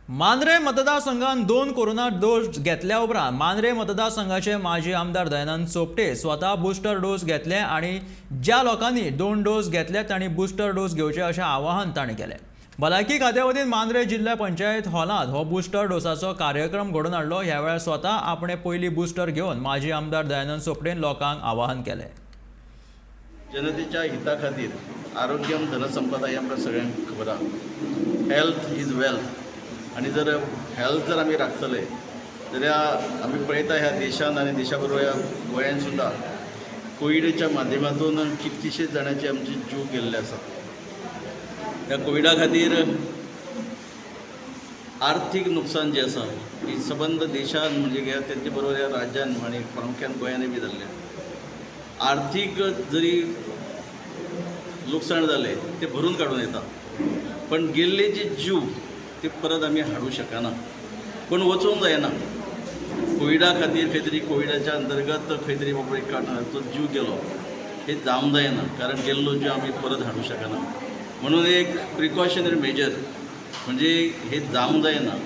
मांद्रे मतदारसंघात दोन corona dose घेतल्या उपरांत मांद्रे मतदारसंघाचे माजी आमदार दयानंद सोपटे स्वता बुस्टर डोस घेतले आणि ज्या लोकांनी दोन डोस घेतले तांणी बुस्टर डोस घेवचे अशें आवाहन तांणी केलें. भलायकी खात्या वतीन मांद्रे जिल्हा पंचायत हॉलांत हो बुस्टर डोसाचो कार्यक्रम घडोवन हाडलो. ह्या वेळार स्वता आपणे पयली बुस्टर घेवन माजी आमदार दयानंद सोपटेन लोकांक आवाहन केलें. जनतेच्या हिता खातीर, आरोग्यम धनसंपदा हें आमकां सगळ्यांक खबर आहा. हेल्थ is wealth आनी जर हेल्थ जर आमी राखतले जाल्यार आमी पळयता, ह्या देशान आनी देशा बरोबर ह्या गोंयान सुद्दां कोविडाच्या माध्यमातून कितलीशेच जाणांचे आमचे जीव गेल्ले आसा. ह्या कोविडा खातीर आर्थीक नुकसान जें आसा ही सबंद देशान, म्हणजे तेंचे बरोबर ह्या राज्यान आनी प्रामुख्यान गोंयानूय बी जाल्लें. आर्थीक जरी लुकसाण जालें तें भरून काडून येता, पण गेल्ले जे जीव ते परत आमी हाडूं शकना. पूण वचूंक जायना. कोविडा खातीर खंय तरी, कोविडाच्या अंतर्गत खंय तरी बाबा एक तो जीव गेलो, हे जावंक जायना, कारण गेल्लो जीव आमी परत हाडूं शकना. म्हणून एक प्रिकॉशनरी मेजर म्हणजे हे जावंक जायना.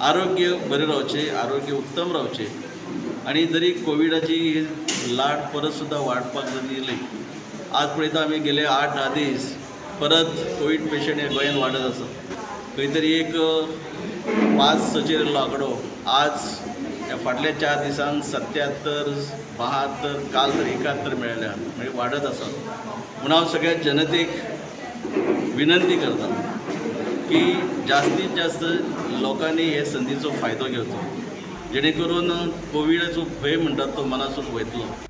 आरोग्य बरें रावचें, आरोग्य उत्तम रावचें आनी जरी कोविडाची ही लाट परत सुद्दां वाडपाक जरी येयली, आज पळयता आमी गेले 8-10 दीस परत कोवीड पेशंट हे गोंयांत वाडत आसा. खंय तरी एक पांच सचेर येयल्लो आंकडो आज ह्या फाटल्या 4 दिसांक 77, 72, काल तर 71 मेळ्ळ्या, म्हणजे वाडत आसा. म्हणून हांव सगळ्या जनतेक विनंती करता की जास्तीत जास्त लोकांनी हे संदीचो फायदो घेवचो, जेणे करून कोविडाचो भंय म्हणटात तो मनासून वयतलो.